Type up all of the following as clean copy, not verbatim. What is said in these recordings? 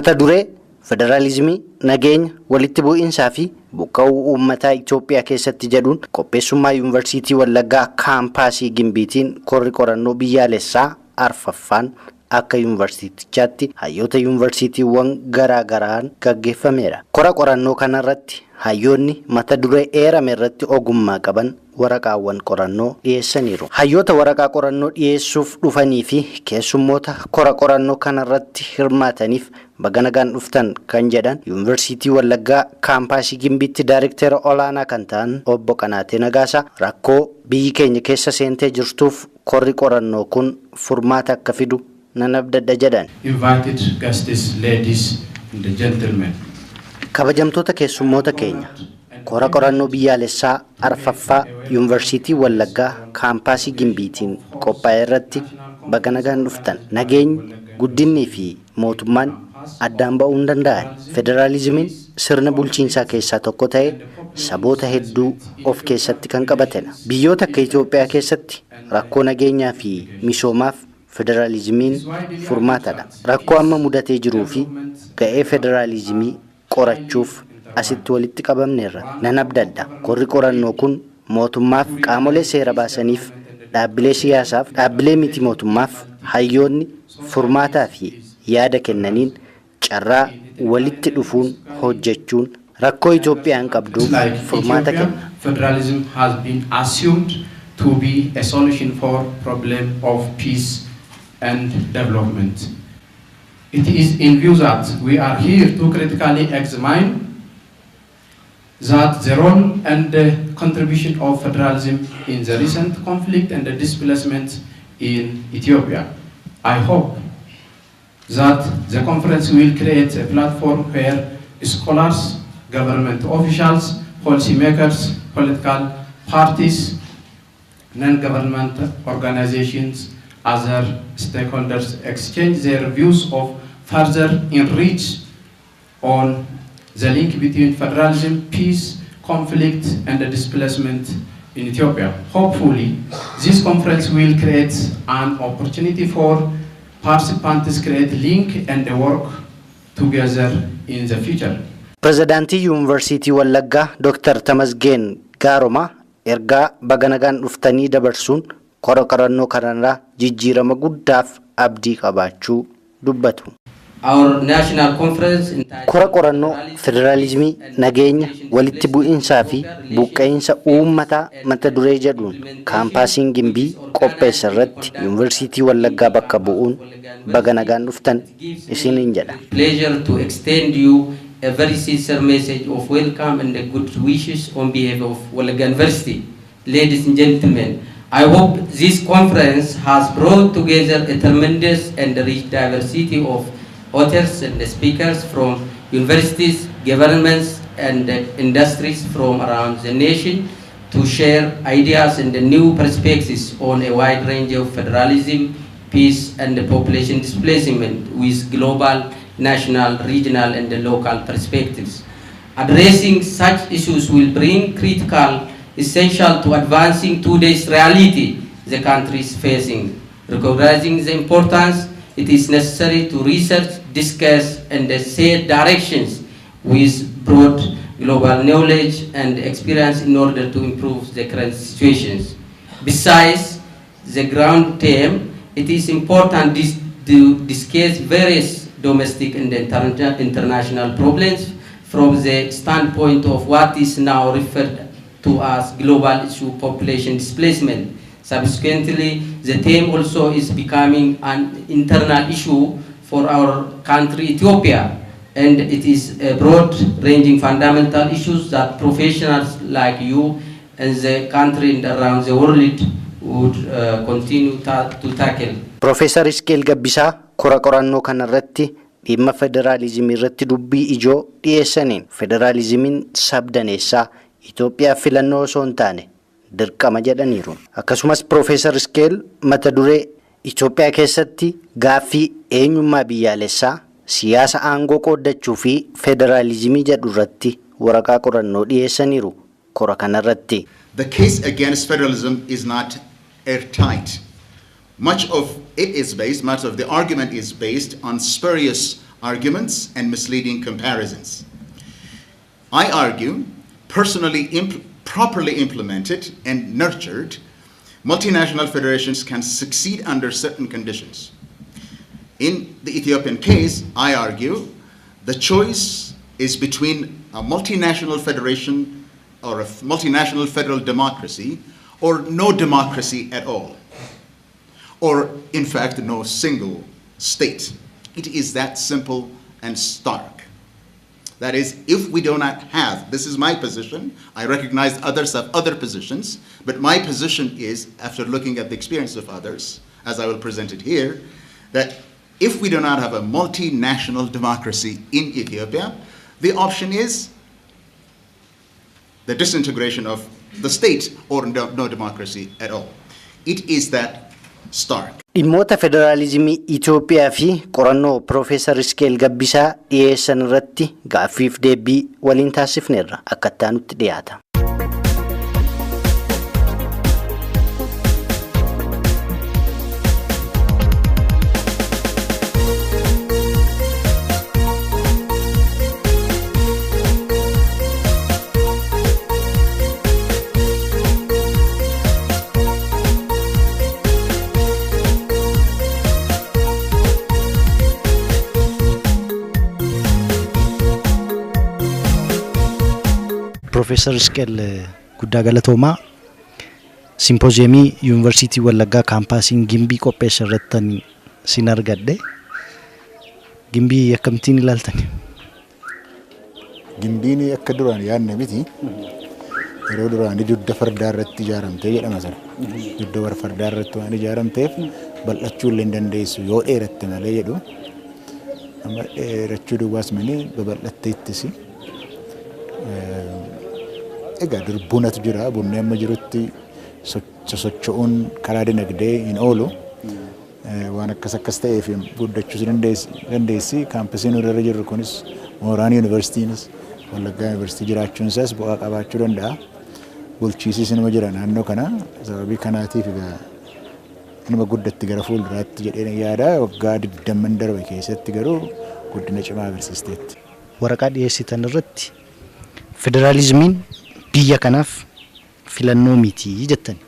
Mata duree federaalizimii, nageenya, walitti bu'iinsaa fi buqqa'uu uummataa Itoophiyaa keessatti jedhuun qopheessummaa Yuunivarsiitii Wallaggaa kaampaasii Gimbiitiin korri qorannoo biyyaalessaa arfaffaan akka yuunivarsiitichaatti hayyoota yuunivarsiitiiwwan garaa garaan gaggeeffameera. Kora qorannoo kanarratti hayyoonni mata duree eerame irratti ogummaa qaban waraqaawwan qorannoo dhiyeessaniiru. Hayyoota waraqaa qorannoo dhiyeessuuf dhufanii fi keessummoota kora qorannoo kanarratti hirmaataniif baga nagaan dhuftan kan jedhan Yuunivarsiitii Wallaggaa kaampaasii Gimbiitti daayirektera olaanaa kan ta'an obbo Qanaatee Nagaasaa, rakkoo biyyi keenya keessa seentee jirtuuf korri qorannoo kun furmaata akka fidu nan abdadha jedhan. Invited guests, ladies and gentlemen. Kabajamtoota keessummoota keenya, kora qorannoo biyyaalessaa arfaffaa Yuunivarsiitii Wallaggaa kaampaasii Gimbiitiin qophaa'e irratti baga nagaan dhuftan. Nageenyi, guddinni fi mootummaan addaan ba'uu hin danda'an. Federaalizimiin sirna bulchiinsaa keessaa tokko ta'ee saboota hedduu of keessatti kan qabatedha. Biyyoota akka Itoophiyaa keessatti rakkoo nageenyaa fi misoomaaf federaalizimiin furmaatadha. Rakkoo amma mudatee jiruu fi ga'ee federaalizimii qorachuuf asitti walitti qabamneerra. Nan abdadha. Korri qorannoo kun mootummaaf, qaamolee seera baasaniif, dhaabbilee siyaasaaf, dhaabbilee miti mootummaaf hayyoonni furmaataa fi yaada kennaniin carraa walitti dhufuun hojjechuun rakkoo Itoophiyaan qabduuf Like furmaata Ethiopia, kenna. federalism has been assumed to be a solution for problem of peace and development. It is in view that we are here to critically examine that the role and the contribution of federalism in the recent conflict and the displacement in Ethiopia. I hope that the conference will create a platform where scholars, government officials, policymakers, political parties, non-government organizations, other stakeholders exchange their views of further enrich on the link between federalism, peace, conflict, and the displacement in Ethiopia. Hopefully, this conference will create an opportunity for participants to create link and work together in the future. Pirezidaantii Yuunivarsiitii Wallaggaa Dr. Tamasgeen Gaaromaa ergaa baga nagaan dhuftanii dabarsuun kora qorannoo kanarraa jijjiirama guddaaf abdii qabaachuu dubbatu. Our national conference Kora qorannoo federaalizimii, nageenya, walitti bu'iinsaa fi buqqa'insa uummataa mata duree jedhuun kaampaasiin Gimbii qopheesse irratti Yuunivarsiitii Wallaggaa bakka bu'uun baga nagaan dhuftan isiniin jedha. Pleasure to extend you a very sincere message of welcome and good wishes on behalf of Wallagga University. Ladies and gentlemen, I hope this conference has brought together a tremendous and rich diversity of authors and speakers from universities, governments, and industries from around the nation to share ideas and new perspectives on a wide range of federalism, peace, and population displacement with global, national, regional, and local perspectives. Addressing such issues will bring critical, essential to advancing today's reality the country is facing. Recognizing the importance, it is necessary to research, discuss, and set directions with broad global knowledge and experience in order to improve the current situations. Besides the ground theme, it is important to discuss various domestic and international problems from the standpoint of what is now referred to as global issue population displacement. Subsequently, the theme also is becoming an internal issue for our country, Ethiopia, and it is a broad-ranging fundamental issues that professionals like you and the country and around the world would continue to tackle. Piroofeesar Isqeel Gabbisaa kora qorannoo kanarratti dhimma federaalizimii irratti dubbii ijoo dhiyeessaniin federaalizimiin sabdaneessaa Itoophiyaaf filannoo osoo hin taane dirqama jedhaniiru. Akkasumas Piroofeesar Isqeel mata duree Itoophiyaa keessatti gaaffii eenyummaa biyyaalessaa, siyaasa aangoo qooddachuu fi federaalizimii jedhu irratti waraqaa qorannoo dhiyeessaniiru kora kanarratti. The case against federalism is not airtight. Much of it is based, much of the argument is based on spurious arguments and misleading comparisons. I argue, personally properly implemented and nurtured, multinational federations can succeed under certain conditions. In the Ethiopian case, I argue, the choice is between a multinational federation or a multinational federal democracy or no democracy at all, or in fact, no single state. It is that simple and stark. That is, if we do not have, this is my position, I recognize others have other positions, but my position is, after looking at the experience of others, as I will present it here, that if we do not have a multinational democracy in Ethiopia, the option is the disintegration of the state or no democracy at all. It is that stark. Dhimmoota federaalizimii Itoophiyaa fi qorannoo Piroofeesar Isqeel Gabbisaa dhiyeessan irratti gaaffiif deebii waliin taasifneerra akka itti aanutti dhiyaata. Piroofeesar Isqeel guddaa galatoomaa simpooziyemii Yuunivarsiitii Wallaggaa kaampaasiin Gimbii qopheesse irratti sin argadhe. Gimbii akkamittiin ilaaltani? Gimbiin akka duraan yaadne miti. Yeroo duraanii dugda fardaa irratti ijaaramtee jedhama sana. Dugda fardaa irratti waan ijaaramteef bal'achuu illee hin dandeessu yoo dheeratte malee jedhu. Amma dheerachuu duwwaas malee babal'attee ittisi. Egaa dur bunatu jira. Bunni amma jirutti sosocho'uun karaa dinagdee hin oolu. Waan akkas akkas ta'eef guddachuus dandeessi. Kaampasiin irra jirru kunis mooraan yuunivarsiitiinis Wallaggaa yuunivarsiitii jiraachuun isaas bu'aa qabaachuu danda'a. Bulchiisis inuma jira naannoo kana. Sababii kanaatiif egaa inuma guddatti gara fuulduraatti jedheen yaada. Waggaa 20 darbe keessatti garuu guddina cimaa agarsiisteetti. Waraqaa dhiyeessitan irratti federaalizimiin biyya kanaaf filannoo miti jettani.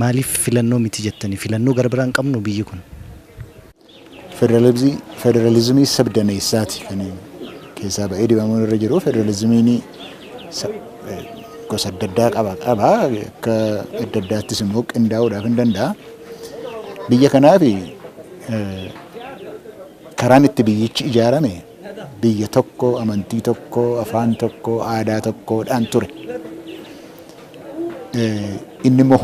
Maaliif filannoo miti jettani? Filannoo gara biraan qabnu biyyi kun. Federaalizimii sabdaneessaati kan keessaa ba'ee dibamuun irra jiru. Federaalizimiin gosa adda addaa qaba. Akka adda addaattis immoo qindaa'uudhaaf hin danda'a. Biyya kanaaf karaan itti biyyichi ijaarame biyya tokko, amantii tokko, afaan tokko, aadaa tokkodhaan ture. Inni immoo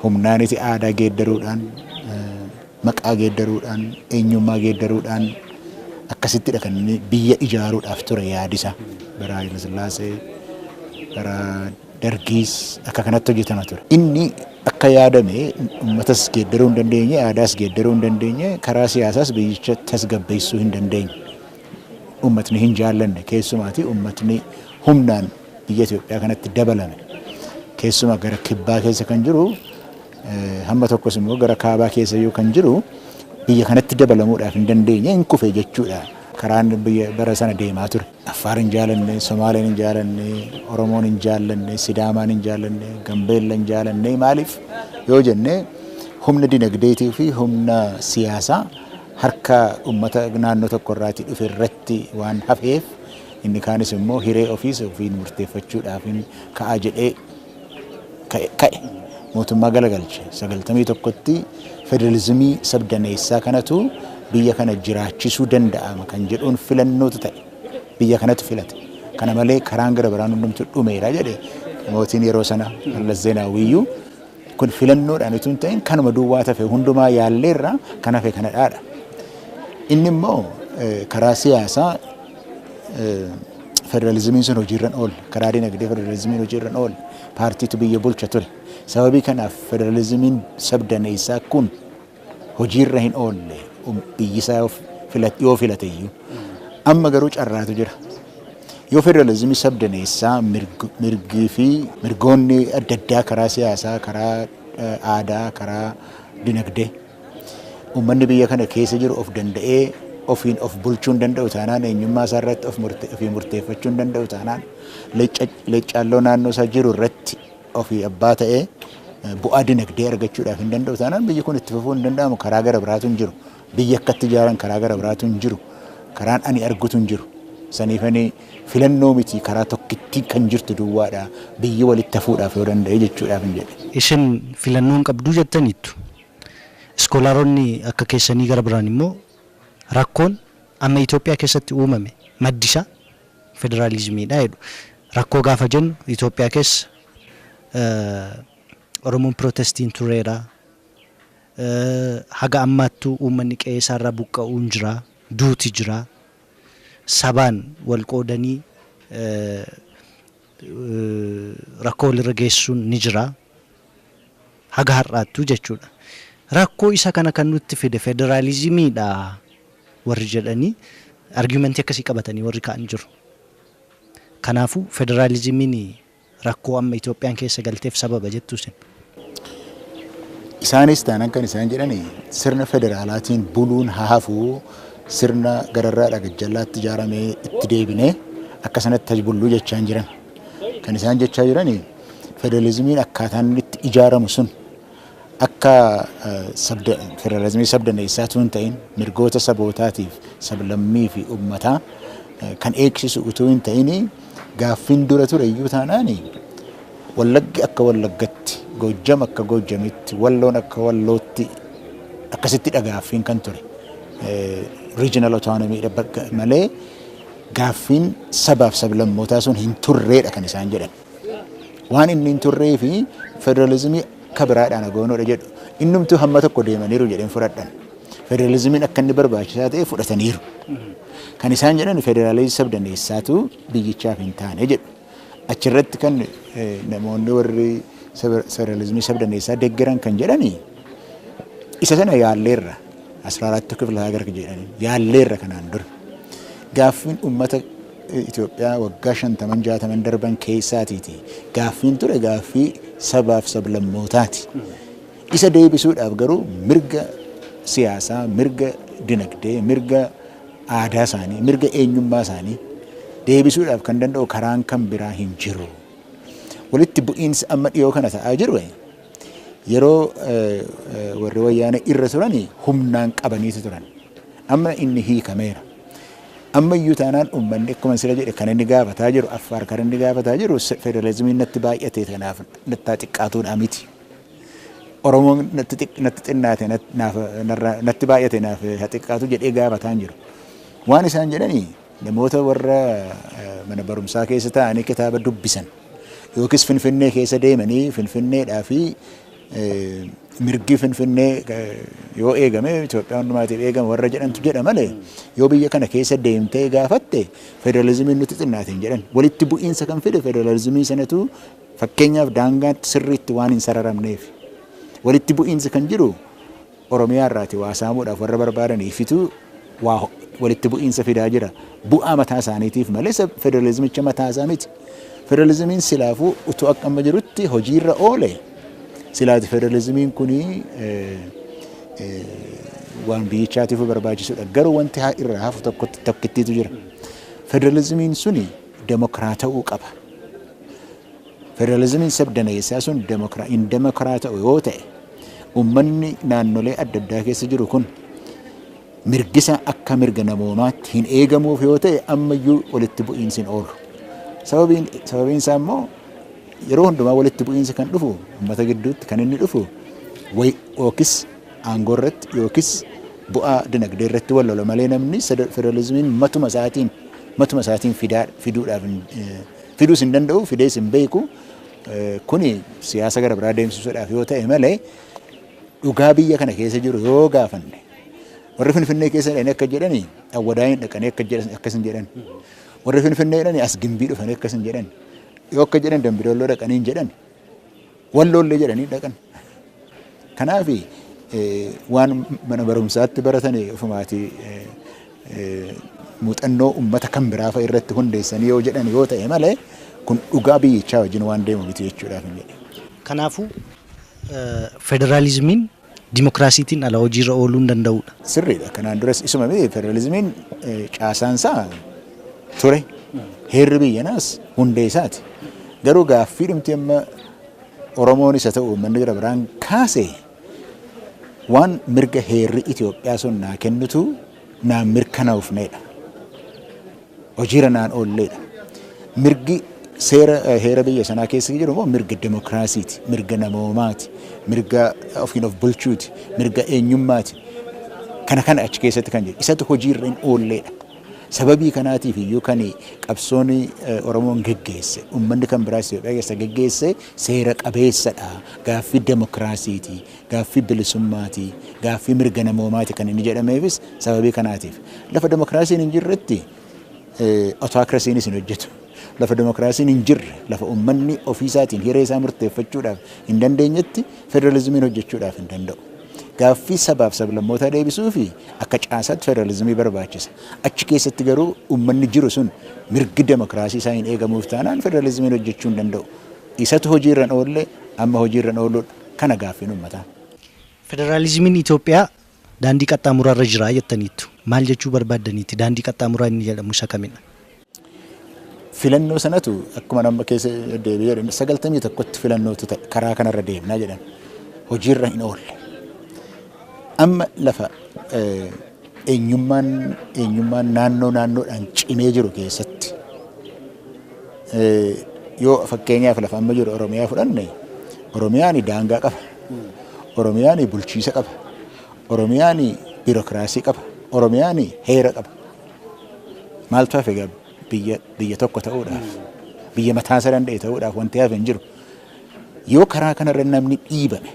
humnaaniti aadaa geeddaruudhaan, maqaa geeddaruudhaan, eenyummaa geeddaruudhaan akkasittidha kan inni biyya ijaaruudhaaf ture yaadisa. Bara Haayila Sillaasee, bara Dargiis akka kanatti hojjetama ture. Inni akka yaadame uummatas geeddaruu hin dandeenye, aadaas geeddaruu hin dandeenye, karaa siyaasaas biyyicha tasgabbeessuu hin dandeenye. Uummatni hin jaallanne keessumaati uummatni humnaan biyya Itoophiyaa kanatti dabalame. Keessumaa gara kibbaa keessa kan jiru hamma tokkos immoo gara kaabaa keessa iyyuu kan jiru biyya kanatti dabalamuudhaaf hin dandeenye hin kufe jechuudha. Karaan biyya bara sana deemaa ture. Affaar hin jaalanne, Somaaleen hin jaalanne, Oromoon hin jaallanne, Sidaamaan hin jaallanne, Gambeella hin jaallanne. Maaliif yoo jenne humna dinagdeetii fi humna siyaasaa harka uummata naannoo tokko irraatii dhufe irratti waan hafeef inni kaanis immoo hiree ofiis ofiin murteeffachuudhaaf ka'aa jedhee ka'e. Mootummaa galagalche. 91tti federaalizimii sabdaneessaa kanatu biyya kana jiraachisuu danda'ama kan jedhuun filannootu ta'e. Biyya kanatu filate. Kana malee karaan gara biraan hundumtu dhumeera jedhe mootiin yeroo sana Mallas Zeenaawiyyuu kun filannoodhaan utuu hin ta'in kanuma duwwaa tafe hundumaa yaalleerra kan hafe kanadhaadha. Inni immoo karaa siyaasaa federaalizimiin sun hojiirra oolle. Karaa dinagdee federaalizimiin hojiirra oolle. Paartiitu biyya bulcha ture. Sababii kanaaf federaalizimiin sabdaneessaa kun hojiirra hin oolle biyyisaa yoo filate iyyuu. Amma garuu carraatu jira. Yoo federaalizimii sabdaneessaa mirgii fi mirgoonni adda addaa karaa siyaasaa, karaa aadaa, karaa dinagdee Uummanni biyya kana keessa jiru of danda'ee ofiin of bulchuu hin danda'u taanaan, eenyummaa isaa irratti ofii murteeffachuu hin danda'u taanaan, leeccaalloo naannoo isaa jiru irratti ofii abbaa ta'ee bu'aa dinagdee argachuudhaaf hin danda'u taanaan, biyyi kun itti fufuu hin danda'amu. Karaa gara biraatu hin jiru. Biyya akkatti ijaaran karaa gara biraatu hin jiru. Karaan ani argutu hin jiru. Saniifani filannoo miti, karaa tokkitti kan jirtu duwwaadha. Biyyi walitti hafuudhaaf yoo danda'e jechuudhaaf hin jedhe. Isin filannoon qabduu jettaniittu. Iskoolaaronni akka keessanii gara biraan immoo rakkoon amma Itoophiyaa keessatti uumame maddi isaa federaalizimiidha jedhu. Rakkoo gaafa jennu Itoophiyaa keessa Oromoon protestiin tureera. Haga ammaattuu uummanni qe'ee isaarraa buqqa'uun jira. Duuti jira. Sabaan wal qoodanii rakkoo walirra geessuun ni jira. Haga har'aattuu jechuudha. Rakkoo isa kana kan nutti fide federaalizimiidha warri jedhanii argumentii akkasii qabatanii warri ka'an jiru. Kanaafuu federaalizimiin rakkoo amma Itoophiyaan keessa galteef sababa jettu isin. Isaanis taanaan kan isaan jedhani sirna federaalaatiin buluun haa hafuu, sirna gararraadhaa gajjallaatti ijaaramee itti deebinee akka sanatti bulluu jechaa hin jiran. Kan isaan jechaa jirani federaalizimiin akkaataan inni itti ijaaramu sun akka federaalizimii sabdaneessaa hin ta'in, mirgoota sabootaatiif sablammii fi uummataa kan eegsisu utuu hin ta'in, gaaffiin dura ture iyyuu taanaan Wallaggi akka Wallaggatti, Goojjam akka Goojjamitti, Walloon akka Wallootti akkasitti gaaffiin kan ture. Regional autonomy malee gaaffiin sabaaf sablammootaa sun hin turreedha kan isaan jedhan. Waan inni hin turree fi federaalizimii akka biraadhaan agoonoodha jedhu. Innumtuu hamma tokko deemaniiru jedheen fudhadhan. Federaalizimiin akka inni barbaachisaa ta'e fudhataniiru. Kan isaan jedhan federaalizimii sabdaneessaatu biyyichaaf hin taane jedhu. Achirratti kan namoonni warri federaalizimii sabdaneessaa deeggaran kan jedhani isa sana yaalleerra, 14 ክፍለ ሀገር jedhani yaalleerra kanaan dura. Gaaffiin uummata Itoophiyaa waggaa 50 60 darban keessaatiiti. Gaaffiin ture gaaffii sabaaf sablammootaati. Isa deebisuudhaaf garuu mirga siyaasaa, mirga dinagdee, mirga aadaa isaanii, mirga eenyummaa isaanii deebisuudhaaf kan danda'u karaan kan biraa hin jiru. Walitti bu'iinsi amma dhiyoo kana ta'aa jiru yeroo warri wayyaanee irra turani humnaan qabaniitu turan. Amma inni hiikameera. Amma iyyuu taanaan uummanni akkuma sila jedhe kan inni gaafataa jiru, Affaar kan inni gaafataa jiru, federaalizimiin natti baay'ate kanaaf natti xiqqaatuudha miti. Oromoon natti xinnaate, natti baay'ate, naaf xiqqaatu jedhee gaafataa hin jiru. Waan isaan jedhanii namoota warra mana barumsaa keessa taa'anii kitaaba dubbisan yookiis Finfinnee keessa deemanii Finfinneedhaa fi mirgi Finfinnee yoo eegame Itoophiyaa hundumaatiif eegame warra jedhantu jedha malee, yoo biyya kana keessa deemtee gaafatte federaalizimiin nutti xinnaate hin jedhan. Walitti bu'iinsa kan fide federaalizimii sanatu, fakkeenyaaf daangaan sirriitti waan hin sararamneef. Walitti bu'iinsi kan jiru Oromiyaa irraati waa saamuudhaaf warra barbaadaniifitu waa walitti bu'iinsa fidaa jira. Bu'aa mataa isaaniitiif malee federaalizimicha mataa isaa miti. Federaalizimiin silaafuu utuu akka amma jirutti hojiirra oole silaati federaalizimiin kuni waan biyyichaatiif barbaachisudha. Garuu wanti irraa hafu tokkittiitu jira. Federaalizimiin suni demokiraata'uu qaba. Federaalizimiin sabdaneessaa sun hin demokiraata'u yoo ta'e, uummanni naannolee adda addaa keessa jiru kun mirgisa akka mirga namoomaatti hin eegamuuf yoo ta'e, ammayyuu walitti bu'iinsi hin oolu. Sababiin isaa immoo yeroo hundumaa walitti bu'iinsi kan dhufu uummata gidduutti kan inni dhufu yookiis aangoo irratti yookiis bu'aa dinagdee irratti wal lola malee namni federaalizimiin matuma isaatiin fiduudhaaf fiduus hin danda'u, fidees hin beeku. Kuni siyaasa gara biraa deemsisuudhaaf yoo ta'e malee, dhugaa biyya kana keessa jiru yoo gaafanne, warri Finfinnee keessa dhaqanii akka jedhani, Awwadaayin dhaqanii akka jedhan akkas hin jedhan. Warri Finfinnee dhaqanii as Gimbii dhufanii akkas hin jedhan. Yoo akka jedhan Dambidolloo dhaqanii hin jedhan. Walloollee jedhanii dhaqan. Kanaaf waan mana barumsaatti baratanii ofumaatii muuxannoo uummata kan biraa fa'a irratti hundeessanii yoo jedhan yoo ta'e malee, kun dhugaa biyyichaa wajjin waan deemu miti jechuudhaaf hin jedhe. Kanaafuu federaalizimiin Dimokiraasiitiin ala hojiirra ooluu hin danda'udha. Sirriidha. Kanaan duras isuma miti federaalizimiin caasaan isaa ture. Heerri biyyanaas hundee isaati. Garuu gaaffii dhumti amma Oromoon isa ta'u uummanni gara biraan kaase waan mirga heerri Itoophiyaa sun naa kennitu naan mirkanaa'ufneedha. Hojiirra naan oolleedha. Mirgi seera heera biyya sanaa keessa jiru immoo mirga dimokiraasiiti, mirga namoomaati, mirga ofiin of bulchuuti, mirga eenyummaati. Kana kana achi keessatti kan jiru. Isatu hojiirra hin oolleedha. Sababii kanaatiif iyyuu kan qabsoon Oromoon geggeesse, uummanni kan biraas Itoophiyaa keessa geggeesse seera qabeessadha. Gaaffii dimokiraasiiti, gaaffii bilisummaati, gaaffii mirga namoomaati kan inni jedhameefis sababii kanaatiif. Lafa dimokiraasiin hin jirretti otookiraasiinis hin hojjetu. Lafa dimokiraasiin hin jirre, lafa uummanni ofiisaatiin hiree isaa murteeffachuudhaaf hin dandeenyetti federaalizimiin hojjechuudhaaf hin danda'u. Gaaffii sabaaf sablammootaa deebisuu fi akka caasaatti federaalizimii barbaachisa. Achi keessatti garuu uummanni jiru sun mirgi dimokiraasii isaa hin eegamuuf taanaan federaalizimiin hojjechuu hin danda'u. Isatu hojiirra hin oolle amma hojiirra hin ooludha. Kana gaaffiin uummataa. Federaalizimiin Itoophiyaa daandii qaxxaamuraa irra jira jettaniittu. Maal jechuu barbaaddaniiti? Daandii qaxxaamuraa inni jedhamu isa kamidha? Filannoo sanatu akkuma nama keessa deebi'ee jedhan 91tti filannootu ta'e karaa kanarra deemnaa jedhan hojiirra hin oolle. Amma lafa eenyummaan naannoo naannoodhaan cimee jiru keessatti yoo fakkeenyaaf lafa amma jiru Oromiyaa fudhanne Oromiyaan daangaa qaba. Oromiyaan bulchiisa qaba. Oromiyaan biirokiraasii qaba. Oromiyaan heera qaba. Maaltu hafe egaa biyya tokko ta'uudhaaf biyya mataasaa danda'e ta'uudhaaf wanti hafe hin jiru. Yoo karaa kanarra namni dhiibame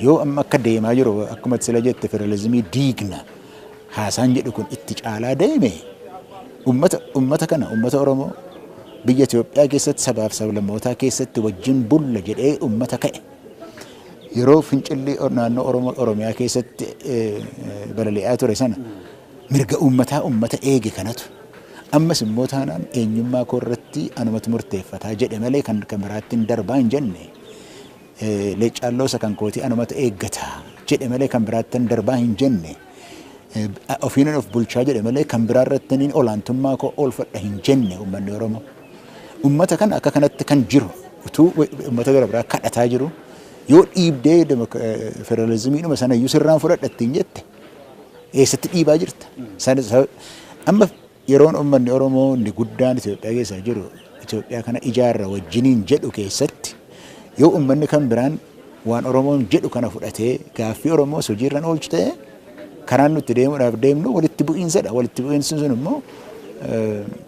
yoo amma akka deemaa jiru akkuma sila jette federaalizimii diigna haasaan jedhu kun itti caalaa deeme uummata kana uummata Oromoo biyya Itoophiyaa keessatti sabaaf sablammootaa keessatti wajjin bulla jedhee uummata ka'e. Yeroo fincilli naannoo Oromoo Oromiyaa keessatti balali'aa ture sana mirga uummataa uummata eege kanatu ammas immoo taanaan eenyummaa koo irratti anumatu murteeffataa jedhe malee kan biraatti hin darbaa hin jenne. Leeccalloo isa kan kootii anumatu eeggataa jedhe malee kan biraatti hin darbaa hin jenne. Ofiin of bulchaa jedhe malee kan biraa irratti olaantummaa koo oolfadha hin jenne uummanni Oromoo. Uummata kana akka kanatti kan jiru utuu uummata gara biraa kadhataa jiru yoo dhiibdee federaalizimiidhuma sana iyyuu sirraan fudhadha ittiin jette eessatti dhiibaa jirta? Amma yeroon uummanni Oromoo inni guddaan Itoophiyaa keessa jiru Itoophiyaa kana ijaarra wajjiniin jedhu keessatti yoo uummanni kan biraan waan Oromoon jedhu kana fudhatee gaaffii Oromoo hojiirra oolchu ta'e karaan nuti deemuudhaaf deemnu walitti bu'iinsadha. Walitti bu'iinsi sun immoo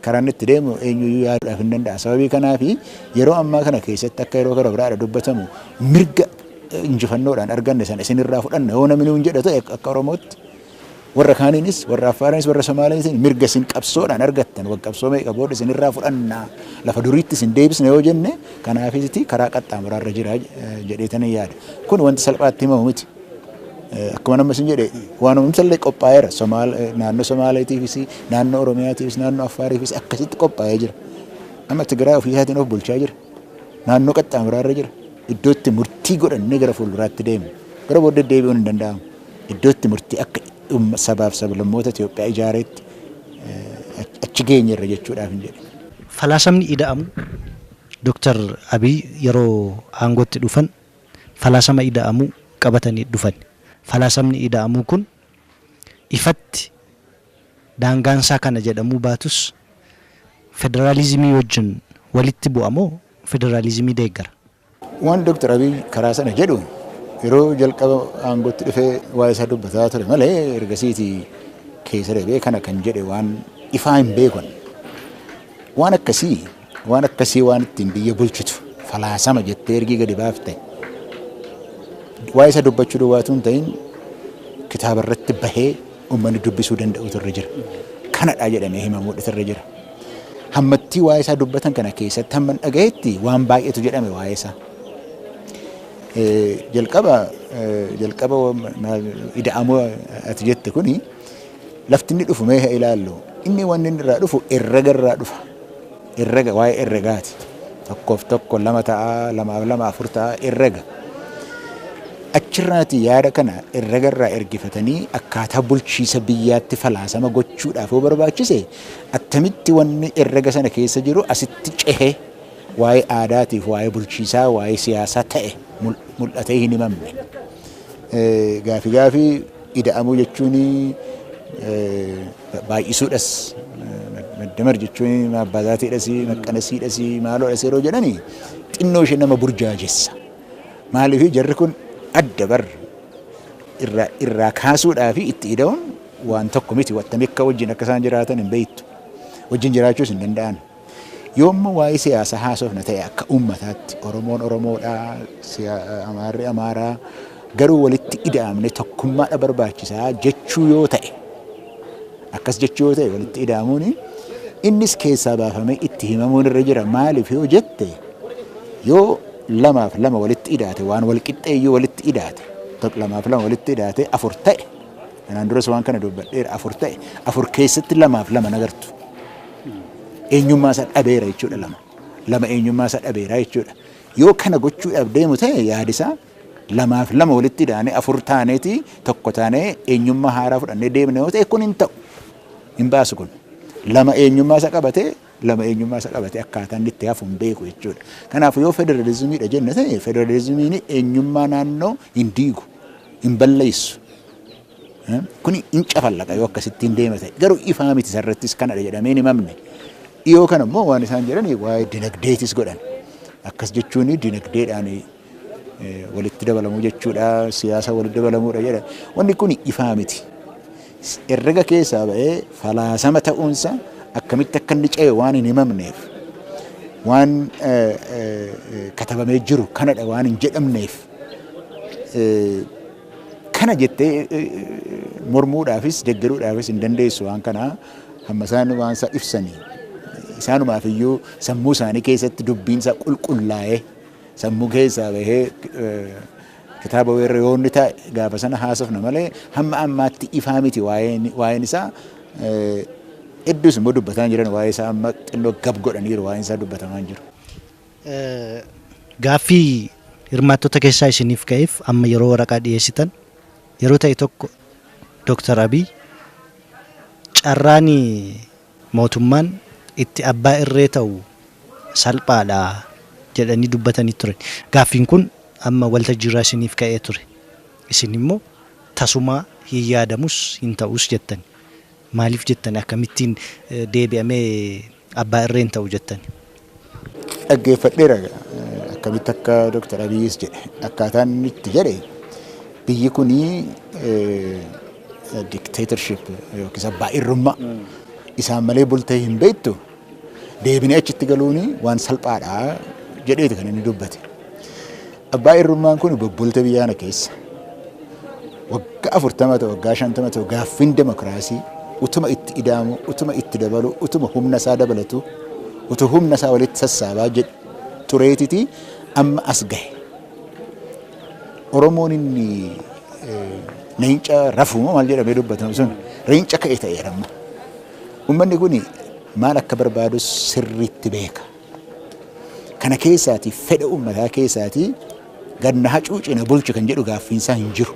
karaan itti deemu eenyuyyuu yaaduudhaaf hin danda'a. Sababii kanaafi yeroo ammaa kana keessatti akka yeroo gara biraadha dubbatamu mirga injifannoodhaan arganne sana isinirraa fudhanna yoo namni nuun jedha ta'e akka Oromootti warra kaaniinis warra Affaariinis warra Somaaliinis mirga isin qabsoodhaan argattan wal qabsoo meeqa booda isinirraa fudhanna lafa duriitti isin deebisna yoo jenne kanaafisiti karaa qaxxaamuraarra jira jedheetanii yaada. Kun wanti salphaatti himamu miti. Akkuma nama isin jedhe waan uumsallee qophaa'eera. Naannoo Somaaleetiifis, naannoo Oromiyaatiifis, naannoo Affaariifis akkasitti qophaa'ee jira. Amma Tigraay ofii isaatiin of bulchaa jira. Naannoo qaxxaamuraarra jira. Iddoo itti murtii godhannee gara fuulduraatti deemnu. Gara booddee deebi'uun hin danda'amu. Iddoo itti murtii akka sabaaf sablammoota Itoophiyaa ijaareetti achi geenyerra jechuudhaaf hin jedhe. Falaasamni ida'amu Dooktar Abiy yeroo aangootti dhufan falaasama ida'amuu qabatanii dhufan. Falaasamni ida'amuu kun ifatti daangaansaa kana jedhamuu baatus federaalizimii wajjin walitti bu'a moo federaalizimii deeggara? Waan Dooktar Abiy karaa sana jedhu yeroo jalqaba aangootti dhufee waa'ee isaa dubbataa ture malee ergasiiti keessa deebi'ee kana kan jedhe waan ifaa hin beekan. Waan akkasii waan ittiin biyya bulchitu falaasama jettee ergii gadi baafte waa'ee isaa dubbachuu duwwaatu hin ta'in kitaaba irratti bahee uummanni dubbisuu danda'utu irra jira. Kanadha jedhamee himamuudhatu irra jira. Hammattii waa'ee isaa dubbatan kana keessatti hamman dhagayetti waan baay'eetu jedhame waa'ee isaa. Jalqaba ida'amuu ati jette kuni lafti inni dhufu mee haa ilaallu. Inni wanni inni irraa dhufu herrega irraa dhufa. Herrega waa'ee herregaati. Tokkoof tokko lama ta'a, lamaaf lama afur ta'a herrega. Achirraati yaada kana herregarraa ergifatanii akkaataa bulchiisa biyyaatti falaasama gochuudhaaf yoo barbaachise attamitti wanni herrega sana keessa jiru asitti cehee waa'ee aadaatiif, waa'ee bulchiisaa, waa'ee siyaasaa ta'e mul'atee hin himamne. Gaafii ida'amuu jechuun baay'isuudhas, maddamar jechuun abbaazaatiidhas, maqqanasiidhas, maaloodhas yeroo jedhani xinnoo ishee nama burjaajessa. Maaliif jarri kun adda bar irraa kaasuudhaa fi itti ida'uun waan tokko miti. Wattamii akka wajjin akka isaan jiraatan hin beektu. Wajjin jiraachuus hin danda'an. Yoommoo waa'ee siyaasaa haasofna ta'e akka uummataatti Oromoon Oromoodhaa, Amaarri Amaaraa garuu walitti ida'amne tokkummaadha barbaachisaa jechuu yoo ta'e akkas jechuu yoo ta'e walitti ida'amuun innis keessaa baafamee itti himamuun irra jira. Maaliif yoo jette yoo lamaaf lama walitti idaate waan wal qixxeeyyuu walitti idaate lamaaf lama walitti idaate afur ta'e kanaan duras waan kana dubbadheera afur ta'e afur keessatti lamaaf lama nagartu eenyummaa isaa dhabeera jechuudha lama eenyummaa isaa dhabeera jechuudha. Yoo kana gochuudhaaf deemu ta'e yaadisaa lamaaf lama walitti idaane afur taaneeti tokko taanee eenyummaa haaraa fudhannee deemne yoo ta'e kun hin ta'u hin baasu kun lama eenyummaa isaa qabatee lama eenyummaa isaa qabatee akkaataa inni itti hafu hin beeku jechuudha. Kanaaf yoo federalizimiidha jenne ta'e federalizimiin eenyummaa naannoo hin diigu hin balleessu. Kuni hin cafallaqa yoo akkasitti hin deema ta'e garuu ifaa miti sarrattis kanadha jedhamee hin himamne. Dhiyoo kana immoo waan isaan jedhan waa'ee dinagdeetis godhan. Akkas jechuun dinagdeedhaan walitti dabalamuu jechuudha, siyaasa walitti dabalamuudha jedha. Wanni kun ifaa miti. Herrega keessaa ba'ee falaasama ta'uunsa akkamitti akka inni ce'e waan hin himamneef waan katabamee jiru kanadha waan hin jedhamneef kana jettee mormuudhaafis deeggaruudhaafis hin dandeessu waan kanaa hamma isaan waan isaa ibsanii isaanumaaf iyyuu sammuu isaanii keessatti dubbiin isaa qulqullaa'ee sammuu keessaa bahee kitaaba weerra yoo inni taa'e gaafa sana haasofna malee hamma ammaatti ifaa miti waa'een isaa. Hedduus immoo dubbataa jiran waa'ee isaa amma xinnoo gab godhaniiru waa'een isaa dubbatamaa jiru. Gaaffii hirmaattota keessaa isiniif ka'eef amma yeroo waraqaa dhiyeessitan yeroo ta'e tokko Dr. Abiy carraan mootummaan itti abbaa irree ta'u salphaadha jedhanii dubbatanii turan. Gaaffiin kun amma waltajjiirraa isiniif ka'ee ture. Isin immoo tasumaa hin yaadamus hin ta'us jettan. Maaliif jettan akkamittiin deebi'amee abbaa irree hin ta'u jettan? Dhaggeeffadheera akkamitti akka Dr. Abiyyis jedhe akkaataan inni itti jedhe biyyi kunii dictatorship yookiis abbaa irrummaa isaan malee bultee hin beektu deebinee achitti galuun waan salphaadha jedheeti kan inni dubbate. Abbaa irrummaan kun bubbulte biyya kana keessa waggaa 40 ta'u waggaa 50 ta'u gaaffiin demokiraasii utuma itti ida'amu utuma itti dabalu utuma humna isaa dabalatu utuu humna isaa walitti sassaabaa jedhu tureetiti amma as gahe. Oromoon inni leenca rafuu maal jedhamee dubbatamu sun leenca ka'e ta'eera amma. Uummanni kun maal akka barbaadu sirriitti beeka. Kana keessaatii fedha uummataa keessaatii ganna hacuucina bulchu kan jedhu gaaffiin isaa hin jiru.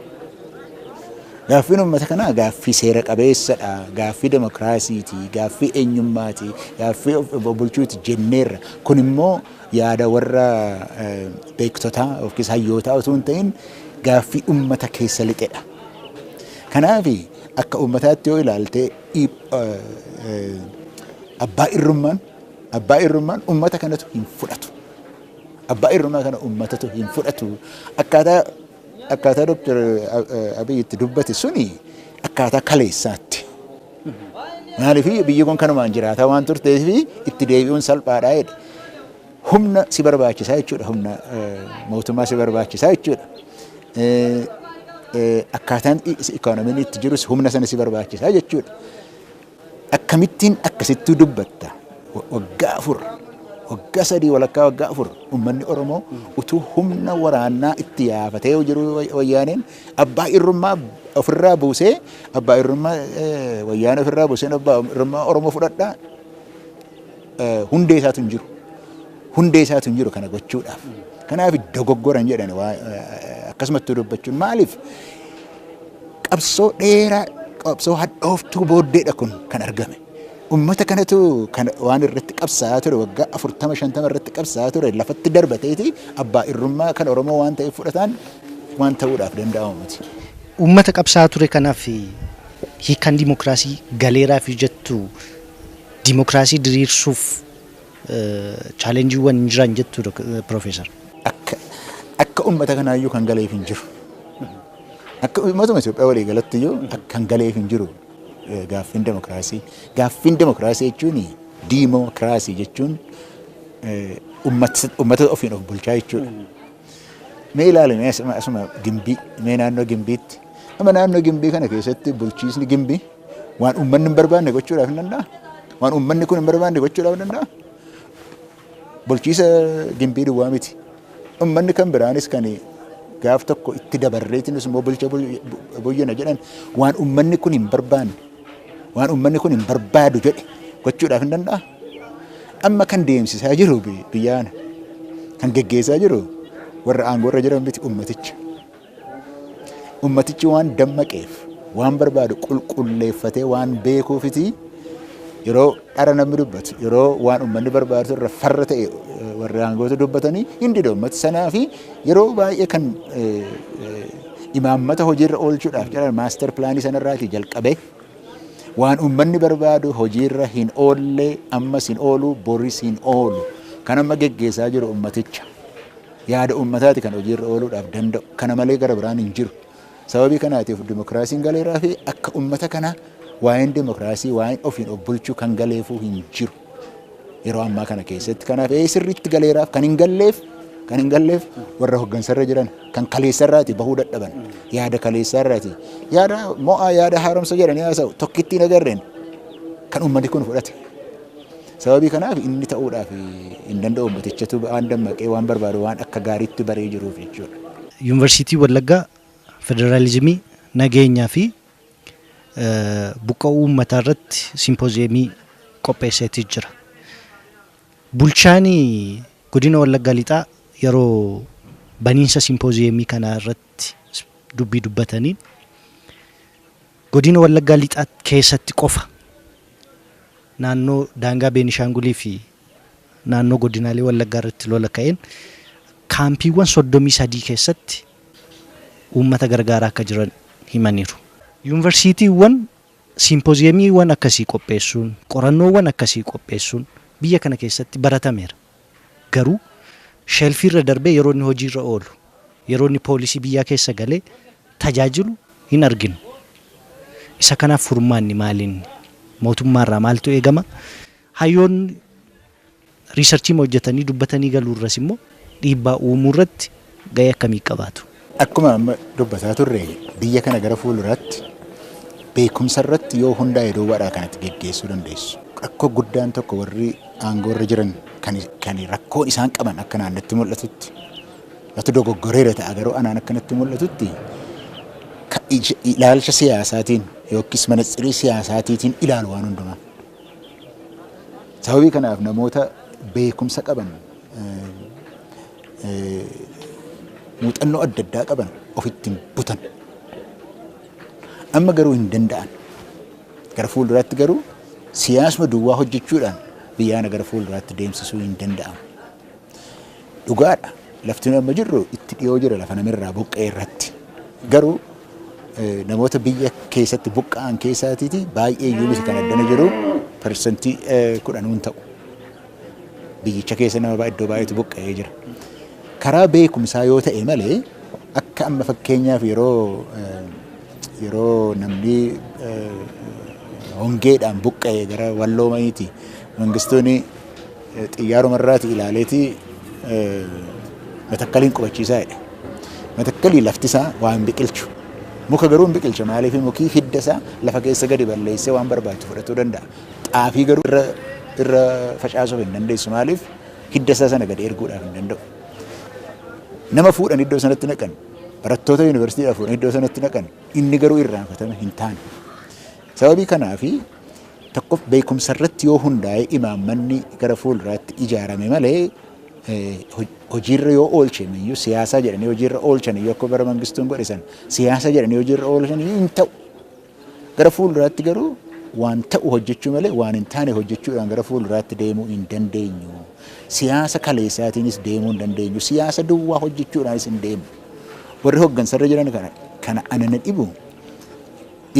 Gaaffiin uummata kanaa gaaffii seera qabeessadha, gaaffii demokiraasiiti, gaaffii eenyummaati, gaaffii of bulchuuti jenneerra. Kun immoo yaada warra beektotaa yookiis hayyootaa utuu hin ta'in gaaffii uummata keessa lixedha. Kanaaf akka uummataatti yoo ilaalte abbaa irrummaan uummata kanatu hin fudhatu. Abbaa irrummaa kana uummatatu hin fudhatu. Akkaataa Dr. Abiy itti dubbate suni akkaataa kaleessaatti. Maaliif biyyi kun kanumaan jiraataa waan turteef itti deebi'uun salphaadha jedhe. Humna si barbaachisaa jechuudha. Humna mootummaa si barbaachisaa jechuudha. Akkaataan ikoonomiin itti jirus humna sana si barbaachisaa jechuudha. Akkamittiin akkasitti dubbatta waggaa 4 waggaa 3 walakkaa waggaa 4 uummanni Oromoo utuu humna waraanaa itti yaafatee jiru wayyaaneen abbaa irrummaa ofirraa buusee abbaa irrummaa wayyaanee ofirraa buusee abbaa irrummaa Oromoo fudhadhaa hundee isaatu hin jiru. Hundee isaatu hin jiru kana gochuudhaaf. Kanaaf dogoggoran jedhan Akkasumatti dubbachuun maaliif qabsoo dheeraa qabsoo hadhooftuu booddeedha kun kan argame. Uummata kanatu kan waan irratti qabsaa'aa ture waggaa 40-50 irratti qabsaa'aa ture lafatti darbateeti abbaa irrummaa kan Oromoo waan ta'eef fudhataan waan ta'uudhaaf danda'amu miti. Uummata qabsaa'aa ture kanaaf hiikaan dimokiraasii galeeraa fi jettu dimokiraasii diriirsuuf chaalenjiiwwan hin jiran jettu Profeesar. Akka uummata kanaayyuu kan galeef hin jiru. Akka uummatuma Itoophiyaa walii galatti iyyuu kan galeef hin jiru gaaffiin dimokiraasii. Gaaffiin dimokiraasii jechuun diimokiraasii jechuun uummata ofiin of bulchaa jechuudha. Mee ilaali mee asuma Gimbii mee naannoo Gimbiitti. Amma naannoo Gimbii kana keessatti bulchiisni Gimbii waan uummanni hin barbaanne gochuudhaaf hin danda'a. Waan uummanni kun hin barbaanne gochuudhaaf hin danda'a. Bulchiisa Gimbii duwwaa miti. Uummanni kan biraanis kan gaaf tokko itti dabarreetinis immoo bulcha buyyana jedhan waan uummanni kun hin barbaanne waan uummanni kun hin barbaadu jedhe gochuudhaaf hin danda'a. Amma kan deemsisaa jiru biyyaana kan geggeessaa jiru warra aangoo irra jiran miti uummaticha. Uummatichi waan dammaqeef waan barbaadu qulqulleeffatee waan beekuufiti yeroo dhara namni dubbatu yeroo waan uummanni barbaadu irra farra ta'e warri aangoota dubbatanii hin didu uummati sanaa fi yeroo baay'ee kan imaammata hojiirra oolchuudhaaf jedhan maaster pilaanii sanarraatii jalqabee waan uummanni barbaadu hojiirra hin oolle ammas hin oolu boris hin oolu kan amma geggeessaa jiru uummaticha yaada uummataati kan hojiirra ooluudhaaf danda'u kana malee gara biraan hin jiru. Sababii kanaatiif dimokiraasiin galeeraa fi akka uummata kana waa'een dimokiraasii waa'een ofiin of bulchuu kan galeefuu hin jiru yeroo ammaa kana keessatti. Kanaaf sirriitti galeeraaf kan hin galleef warra hoggansarra jiran kan kaleessarraati bahuu dadhaban yaada kaleessarraati yaada mo'aa yaada haaromsa jedhanii haasa'u tokkittiin agarreen kan uummanni kun fudhate. Sababii kanaaf inni ta'uudhaaf hin danda'u uummatichatu waan dammaqee waan barbaadu waan akka gaariitti baree jiruuf jechuudha. Yuunivarsiitii Wallaggaa federaalizimii nageenyaa fi buqqa'uu uummataa irratti simpooziyemii qopheesseetii jira. Bulchaan godina Wallaggaa Lixaa yeroo baniinsa simpooziyemii kanaa irratti dubbii dubbatanii godina Wallaggaa Lixaa keessatti qofa naannoo daangaa Beenishaangulii fi naannoo godinaalee Wallaggaa irratti lola ka'een kaampiiwwan 33 keessatti uummata gargaaraa akka jiran himaniiru. Yuunivarsiitiiwwan simpooziyemiiwwan akkasii qopheessuun qorannoowwan akkasii qopheessuun biyya kana keessatti baratameera. Garuu sheelfiirra darbee yeroo inni hojiirra oolu yeroo inni poolisii biyyaa keessa galee tajaajilu hin arginu. Isa kanaaf furmaanni maaliin mootummaarraa maaltu eegama? Hayyoonni riisarchii hojjetanii dubbatanii galuurras immoo dhiibbaa uumuu irratti gahee akkamii qabaatu? Akkuma amma dubbataa turre biyya kana gara fuulduraatti beekumsa irratti yoo hundaa'e duwwaadhaa kanatti geggeessuu dandeessu. Rakkoo guddaan tokko warri aangoo irra jiran kan rakkoon isaan qaban akka naannatti mul'atutti natu dogoggoreera ta'a garuu anaan akkanatti mul'atutti ilaalcha siyaasaatiin yookiis manatsirii siyaasaatiitiin ilaalu waan hundumaa. Sababii kanaaf namoota beekumsa qaban muuxannoo adda addaa qaban ofitti butan. Amma garuu hin danda'an. Gara fuulduraatti garuu siyaasuma duwwaa hojjechuudhaan biyyaana gara fuulduraatti deemsisuu hin danda'amu. Dhugaadha. Lafti nu amma jirru itti dhiyoo jira lafa namirraa buqqee irratti. Garuu namoota biyya keessatti buqqa'an keessaatiiti baay'ee iyyuu miti kan addana jiru 10% ta'u. Biyyicha keessa nama iddoo baay'eetu buqqa'ee jira. Karaa beekumsaa yoo ta'e malee akka amma fakkeenyaaf yeroo namni hongeedhaan buqqa'e gara walloomayiiti mangistoonni xiyyaarumarraati ilaaleeti matakkaliin qubachiisaa jedhe. Matakkalii lafti isaa waan biqilchu. Muka garuu hin biqilcha maaliif mukii hidda isaa lafa keessa gadi balleessee waan barbaadu fudhatuu danda'a. Xaafii garuu irra facaasuuf hin dandeessu maaliif hidda isaa sana gadi erguudhaaf hin danda'u. Nama fuudhan iddoo sanatti naqan barattoota yuunivarsiitiidhaa fuudhan iddoo sanatti naqan inni garuu irraanfatame hin taane. Sababii kanaafi tokkoof beekumsa irratti yoo hundaa'e imaammanni gara fuulduraatti ijaarame malee Hojiirra yoo oolchame iyyuu, siyaasaa jedhanii hojiirra oolchan iyyuu, akka bara Mangistuun godhe san siyaasa jedhanii hojiirra oolchan iyyuu hin ta'u. Gara fuulduraatti garuu waan ta'u hojjechuu malee waan hin taane hojjechuudhaan gara fuulduraatti deemuu hin dandeenyu. Siyaasa kaleessaatiinis deemuu hin dandeenyu. Siyaasa duwwaa hojjechuudhaanis hin deemu. Warri hooggansarra jiran kana ana na dhibu,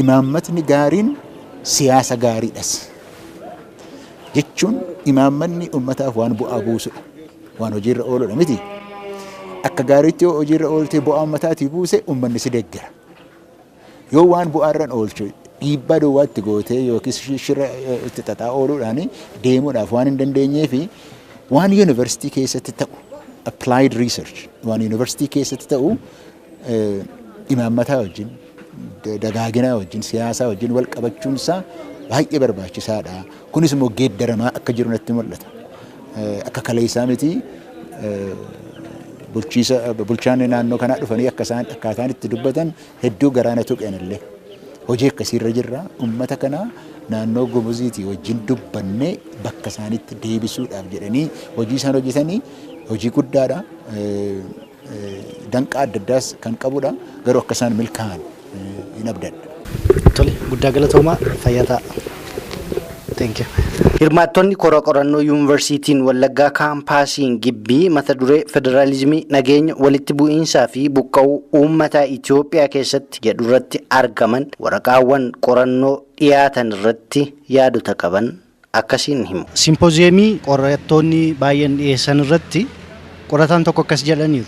imaammatni gaariin siyaasa gaariidhas. Jechuun imaammanni uummataaf waan bu'aa buusudha. Waan hojiirra ooludha miti. Akka gaariitti yoo hojiirra ooltee bu'aa uummataatii buuse, uummanni si deeggara. Yoo waan bu'aarra oolchu dhiibbaa duwwaatti gootee yookiis shira itti xaxaa ooluudhaan deemuudhaaf waan hin dandeenyee fi waan yuunivarsiitii keessatti ta'u, applied research waan yuunivarsiitii keessatti ta'u, imaammataa wajjin, dagaaginaa wajjin, siyaasaa wajjin wal qabachuun isaa baay'ee barbaachisaadha. Kunis immoo geeddaramaa akka jiru natti mul'ata. Akka kaleessaa miti, bulchiisa bulchaan naannoo kanaa dhufanii akka isaan akkaataan itti dubbatan hedduu garaana tuqeen illee. Hojii akkasiirra jirra. Uummata kana naannoo Gumuziitii wajjin dubbannee bakka isaanitti deebisuudhaaf jedhanii hojii isaan hojjetanii hojii guddaadha. Danqaa adda addaas kan qabudha. Garuu akka isaan milkaa'an hin abdadha. Tole, guddaa galatoomaa, fayyaa ta'a. Thank you. Hirmaattonni kora qorannoo Yuunivarsiitiin Wallaggaa kaampaasiin Gimbii mata duree federaalizimii, nageenya, walitti bu'iinsaa fi buqqa'uu uummataa Itoophiyaa keessatti jedhu irratti argaman waraqaawwan qorannoo dhiyaatan irratti yaadota qaban akkasiin himu. Simpooziyemii qorattoonni baay'een dhiyeessan irratti qorataan tokko akkas jedhaniiru.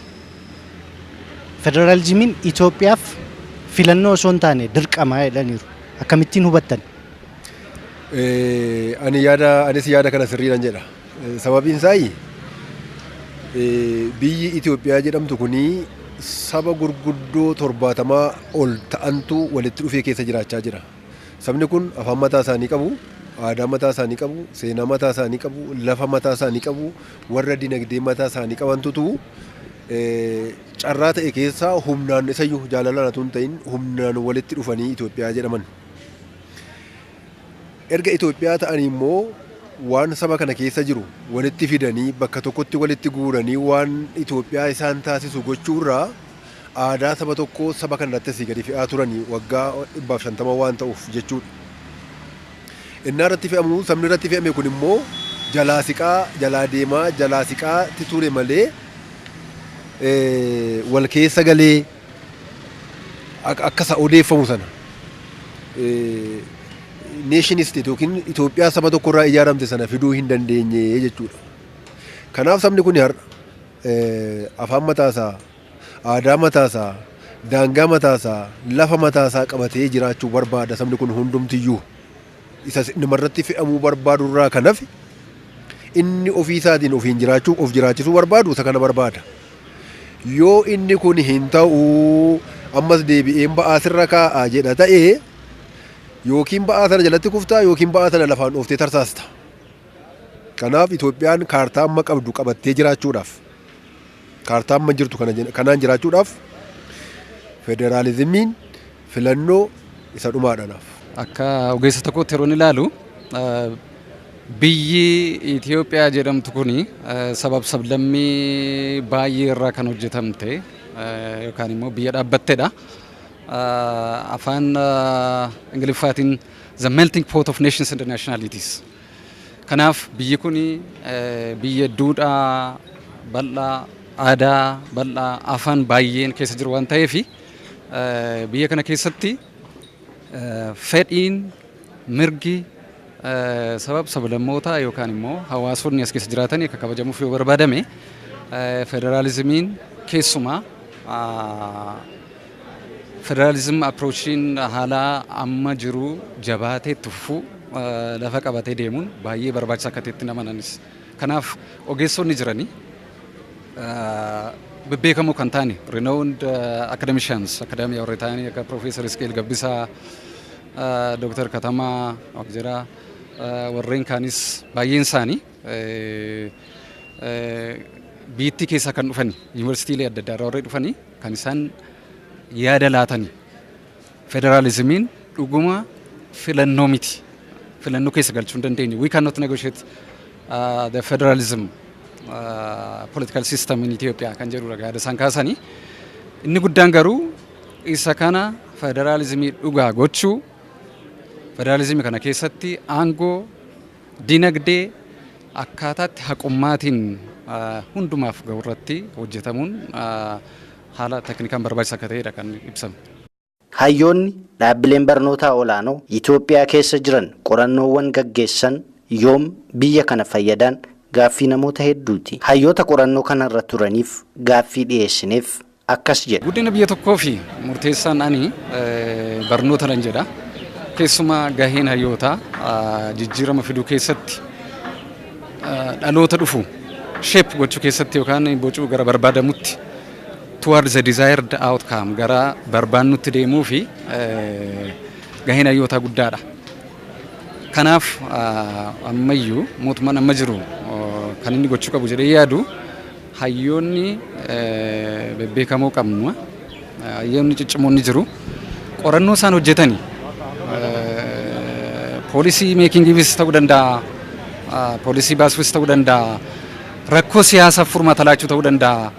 Federaalizimiin Itoophiyaaf filannoo osoo hin taane dirqama jedhaniiru. Akkamittiin hubattan? Ani yaada anis yaada kana sirriidhaan jedha. Sababiin isaa biyyi Itoophiyaa jedhamtu kuni saba gurguddoo 70 ol ta'antu walitti dhufee keessa jiraachaa jira. Sabni kun afaan mataa isaanii qabu, aadaa mataa isaanii qabu, seenaa mataa isaanii qabu, lafa mataa isaanii qabu, warra dinagdee mataa isaanii qabantutu carraa ta'e keessaa humnaan isayyuu jaalalaan otoo hin ta'in humnaan walitti dhufanii Itoophiyaa jedhaman. Erga Itoophiyaa ta'anii immoo waan saba kana keessa jiru walitti fidanii bakka tokkotti walitti guuranii waan Itoophiyaa isaan taasisu gochuurraa aadaa saba tokkoo saba kana irratti asii gadi fe'aa turanii waggaa 150 waan ta'uuf jechuudha. Innaa irratti fe'amu, sabni irratti fe'ame kun immoo jalaa siqaa, jalaa deemaa, jalaa siqaatti ture malee wal keessa galee akka isa odeeffamu sana nation state yookiin Itoophiyaa saba tokkorraa ijaaramte sana fiduu hin dandeenye jechuudha. Kanaaf sabni kun har'a afaan mataasaa, aadaa mataasaa, daangaa mataasaa, lafa mataasaa qabatee jiraachuu barbaada sabni kun hundumtiyyuu. Isa namarratti fe'amuu barbaadurraa kan hafe inni ofii isaatiin ofiin jiraachuu, of jiraachisuu barbaadu isa kana barbaada. Yoo inni kun hin ta'uu, ammas deebi'een ba'aa sirra kaa'aa jedha ta'ee, yookiin ba'aa sana jalatti kuftaa yookiin ba'aa sana lafaan dhooftee tarsaasta. Kanaaf Itoophiyaan kaartaa amma qabdu qabattee jiraachuudhaaf, kaartaa amma jirtu kanaan jiraachuudhaaf, federaalizimiin filannoo isa dhumaadha naaf. Akka ogeessa tokkotti yeroo ilaalu, biyyi Itoophiyaa jedhamtu kuni sabab sablammii baay'ee irraa kan hojjetamte yookaan immoo biyya dhaabbattedha. Afaan Ingiliffaatiin "the melting pot of nations and nationalities". Kanaaf biyyi kuni biyya duudhaa bal'aa, aadaa bal'aa, afaan baay'een keessa jiru waan ta'eef, biyya kana keessatti fedhiin mirgi sabab sablammootaa yookaan immoo hawaasonni as keessa jiraatan akka kabajamuuf yoo barbaadame, federaalizimiin, keessumaa federalism approachiin haala amma jiru jabaatee itti fufuu, lafa qabatee deemuun baay'ee barbaachisaa akka ta'etti amananis. Kanaaf ogeessonni jiranii bebbeekamoo kan ta'ani, renowned academicians, academia warri ta'anii akka Profeesar Isqeel Gabbisaa, Dooktar Katamaa Waqjiraa, warreen kaanis baay'een isaanii biyyattii keessaa kan dhufani, yuunivarsiitiilee adda addaa irraa warreen dhufanii kan isaan yaada laatanii, federaalizimiin dhuguma filannoo miti, filannoo keessa galchuu hin dandeenyu, we cannot negotiate the federalism. political system in Ethiopia kan jedhudha yaada isaan kaasanii. Inni guddaan garuu isa kana federaalizimii dhugaa gochuu, federaalizimii kana keessatti aangoo dinagdee akkaataatti haqummaatiin hundumaaf ga'u irratti hojjetamuun haala teknikaan barbaachisaa akka ta'edha kan ibsame. Hayyoonni dhaabbileen barnootaa olaanoo Itoophiyaa keessa jiran qorannoowwan gaggeessan yoom biyya kana fayyadan gaaffii namoota hedduuti. Hayyoota qorannoo kanarra turaniif gaaffii dhiyeessineef akkas jedha. Guddina biyya tokkoo fi murteessaan ani barnoota nan jedha. Keessumaa gaheen hayyootaa jijjiirama fiduu keessatti, dhaloota dhufu shape gochuu keessatti yookaan bocuu gara barbaadamutti, towards the desired outcome, gara barbaannutti deemuu fi gaheen hayyootaa guddaadha. Kanaaf ammayyuu mootummaan amma jiru kan inni gochuu qabu jedhee yaadu, hayyoonni bebbeekamoo qabnu, hayyoonni ciccimoon ni jiru. Qorannoo isaan hojjetanii policy makingiifis ta'uu danda'a, policy baasuufis ta'uu danda'a, rakkoo siyaasaaf furmaata laachuu ta'uu danda'a,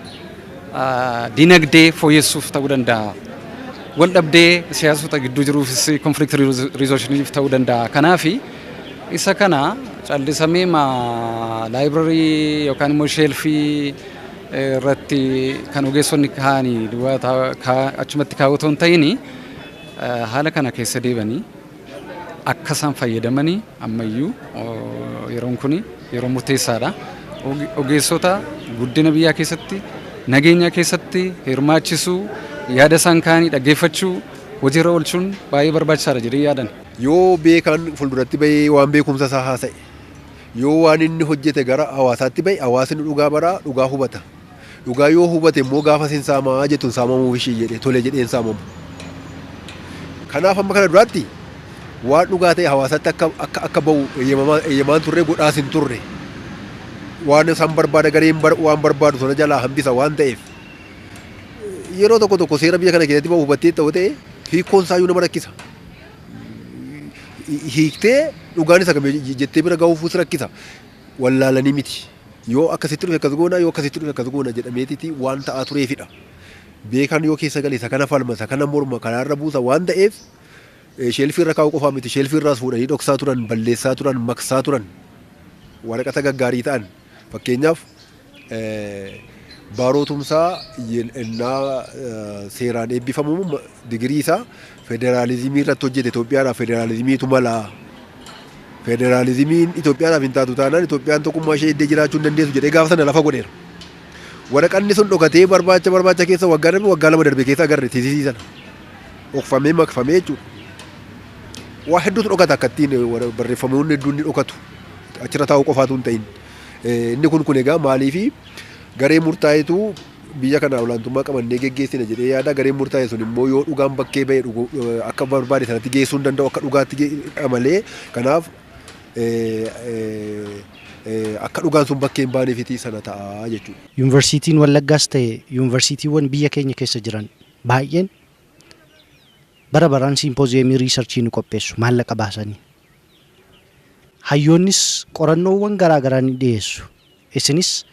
dinagdee fooyyessuuf ta'uu danda'a, wal dhabdee siyaasota gidduu jiruufis conflict resolutionif ta'uu danda'a. Kanaaf isa kana callisamee ma library yookaan immoo shelfii irratti kan ogeessonni kaa'anii duwwaa achumatti kaa'u otoo hin ta'in, haala kana keessa deebanii akka isaan fayyadamanii ammayyuu yeroon kun yeroo murteessaadha. Ogeessota guddina biyyaa keessatti, nageenya keessatti hirmaachisuu, yaada isaan kaanii dhaggeeffachuu, hojiirra oolchuun baay'ee barbaachisaadha jedhee yaadan. Yoo beekaan fuulduratti bahee waan beekumsa isaa haasa'e, yoo waan inni hojjete gara hawaasaatti bahe, hawaasni dhugaa baraa, dhugaa hubata. Dhugaa yoo hubate immoo gaafa sin saamaa jettu saamamuuf ishii jedhe tole jedheen saamamu. Kanaaf amma kana duraatti waan dhugaa ta'e hawaasatti akka bahu eeyyamaan turre, godhaas hin turre. Waan isaan barbaada, gareen waan barbaadu sana jalaa hambisa waan ta'eef. Yeroo tokko tokko seera biyya kana keessatti bahu hubattee ta'u ta'e hiikkoon isaayyuu nama rakkisa. Hiiktee dhugaan isa kam jettee bira gahuufus rakkisa. Wallaalanii miti. Yoo akkasitti dhufe akkas goona, yoo akkasitti dhufe akkas goona jedhameetiti waan ta'aa tureefidha. Beekaan yoo keessa gale isa kana falma, isa kana morma, karaarra buusa waan ta'eef, shelfii irra kaa'uu qofaa miti, shelfii irraas fuudhanii dhoksaa turan, balleessaa turan, maqsaa turan. Waraqata gaggaarii ta'an, fakkeenyaaf Baaroo Tumsaa innaa seeraan eebbifamu digirii isaa federaalizimii irratti hojjete. Itoophiyaadhaaf federaalizimiitu malaa. Federaalizimiin Itoophiyaadhaaf hin taatu taanaan Itoophiyaan tokkummaa ishee iddee jiraachuu hin dandeessu jedhee gaafa sana lafa godheera. Waraqanni sun dhokatee barbaacha barbaacha keessa waggaa darbe, waggaa 2 darbe keessa agarre thesisii sana. Dhokfamee maqfamee jechuudha. Waa hedduutu dhokata, akka ittiin barreeffamoonni hedduun ni dhokatu. Achirra taa'uu qofaatu hin ta'in. Inni kun egaa maaliifi garee murtaa'etu biyya kana olaantummaa qabannee geggeessina jedhee yaada. Gareen murtaa'e sun immoo yoo dhugaan bakkee ba'e akka barbaade sanatti geessuu hin danda'u, akka dhugaatti malee. Kanaaf akka dhugaan sun bakkee hin baaneefiti sana ta'a jechuudha. Yuunivarsiitiin Wallaggaas ta'e yuunivarsiitiiwwan biyya keenya keessa jiran baay'een bara baraan symposiumii researchii ni qopheessu maallaqa baasanii. Hayyoonnis qorannoowwan garaa garaa ni dhiyeessu. Isinis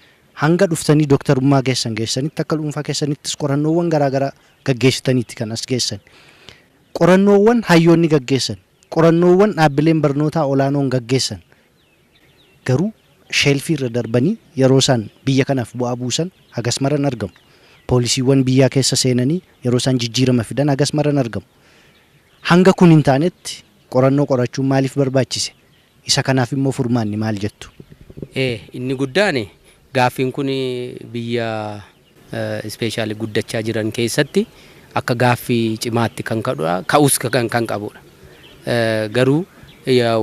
hanga dhuftanii dooktarummaa keessan geessanitti akka dhuunfaa keessanittis qorannoowwan garaa garaa gaggeessitaniitti kan as geessan. Qorannoowwan hayyoonni gaggeessan, qorannoowwan dhaabbileen barnootaa olaanoon gaggeessan garuu shelfii irra darbanii yeroo isaan biyya kanaaf bu'aa buusan hagas maran argamu. Policywwan biyyaa keessa seenanii yeroo isaan jijjiirama fidan hagas maran argamu. Hanga kun hin taanetti qorannoo qorachuun maaliif barbaachise? Isa kanaaf immoo furmaanni maal jettu? Inni guddaan gaaffiin kun biyya especially guddachaa jiran keessatti akka gaaffii cimaatti kan ka'udha, ka'us kan qabudha. Garuu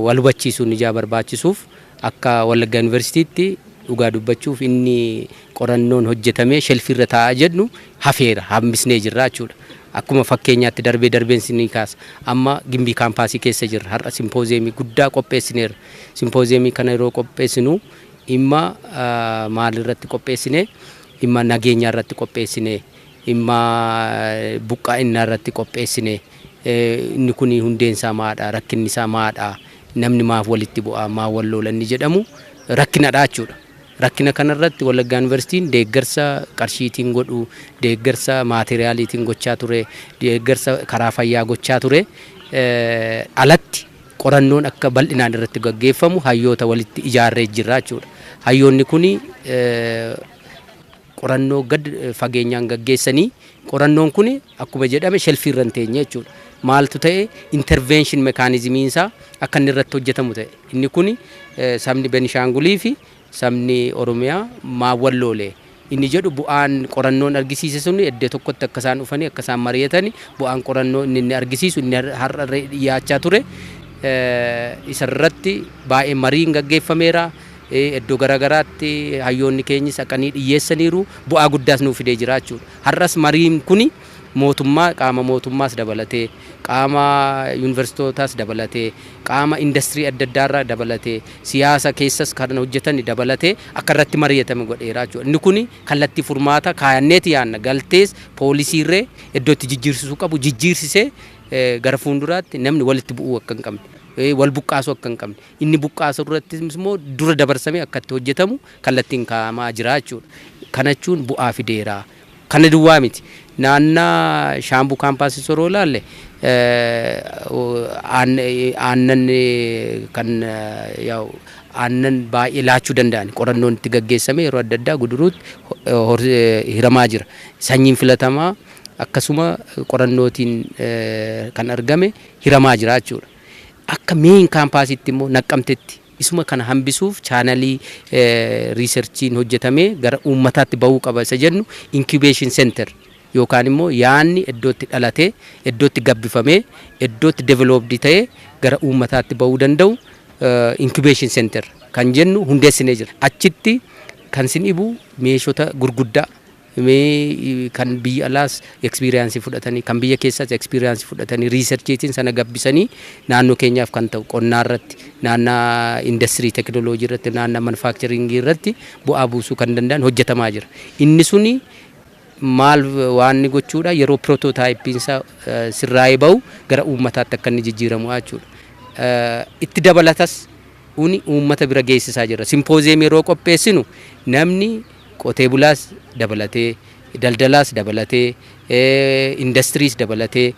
wal hubachiisuun ijaa barbaachisuuf, akka Wallaggaa Yuunivarsiitiitti dhugaa dubbachuuf inni qorannoon hojjetamee shelfiirra taa'aa jedhu hafeera, hambisnee jirra jechuudha. Akkuma fakkeenyaatti darbee darbeen sinii kaasa. Amma Gimbii campusii keessa jirra. Har'a symposiumii guddaa qopheessineerra. Symposiumii kana yeroo qopheessinu dhimma maalirratti qopheessine? Dhimma nageenyaa irratti qopheessine, dhimma buqqaa'innaa irratti qopheessine. Inni kun hundeen isaa maadha? Rakkinni isaa maadha? Namni maaf walitti bu'aa? Maaf wal lola inni jedhamu rakkinadha jechuudha. Rakkina kanarratti Wallaggaa Yuunivarsiitiin deeggarsa qarshiitiin godhu, deeggarsa maateriyaaliitiin gochaa ture, deeggarsa karaa fayyaa gochaa ture. Alatti qorannoon akka bal'inaan irratti gaggeeffamu hayyoota walitti ijaarree jirra jechuudha. Hayyoonni kuni qorannoo gad fageenyaan gaggeessanii, qorannoon kun akkuma jedhame shelfii irra hin teenye jechuudha. Maaltu ta'e? Intervention mechanismiin isaa akka inni irratti hojjetamu ta'e. Inni kun sabni Benishaangulii fi sabni Oromiyaa maawwan loolee inni jedhu, bu'aan qorannoon argisiise sun iddoo tokkotti akka isaan dhufanii akka isaan mari'atanii, bu'aan qorannoo inni argisiisu inni har'a dhiyaachaa ture isarratti baay'ee mariin gaggeeffameera. Iddoo garaagaraatti hayyoonni keenyis dhaqanii dhiyyeessaniiru, bu'aa guddaas nuuf fidee jira jechuudha. Har'as mariin kuni mootummaa, qaama mootummaas dabalatee, qaama yuunivarsiitootaas dabalatee, qaama indastirii adda addaarraa dabalatee, siyaasa keessas kan hojjetan dabalatee akka irratti mari'atame godheera jechuudha. Inni kuni kallattii furmaata kaayanneeti yaanna galtees poolisiirree iddoo itti jijjiirsisuu qabu jijjiirsisee, gara fuulduraatti namni walitti bu'uu akka hin qabne, wal buqqaasuu akka hin qabne, inni buqqaasu irratti immoo dura dabarsamee akka itti hojjetamu kallattiin kaa'amaa jira jechuudha. Kana jechuun bu'aa fideera. Kana duwwaa miti. Naannaa Shaambuu kaampaasii soroo ilaalle, aannan kan aannan baay'ee laachuu danda'an qorannoon itti gaggeessame yeroo adda addaa Guduruutti hiramaa jira. Sanyiin filatamaa akkasuma qorannootiin kan argame hiramaa jira jechuudha. Akka main kaampaasiitti immoo Naqqamtetti isuma kana hambisuuf channelii researchiin hojjetamee gara uummataatti bahuu qaba isa jennu, incubation center yookaan immoo yaanni iddootti dhalatee, iddootti gabbifamee, iddootti developed ta'ee gara uummataatti bahuu danda'u, incubation center kan jennu hundeessinee jira. Achitti kan sin dhibu meeshota gurguddaa kan biyya alaas experience fudhatanii, kan biyya keessaas experience fudhatanii, researchiitiin sana gabbisanii naannoo keenyaaf kan ta'u qonnaa irratti, naannaa indastirii teknooloojii irratti, naannaa manufacturingii irratti bu'aa buusuu kan danda'an hojjetamaa jira. Inni suni maal waan inni gochuudha, yeroo prototypeiin isaa sirraa'ee bahu gara uummataatti akka inni jijjiiramu jechuudha. Itti dabalatas uni uummata bira geessisaa jira. Symposium yeroo qopheessinu namni qotee bulaas dabalatee, daldalaas dabalatee, indastiriis dabalatee,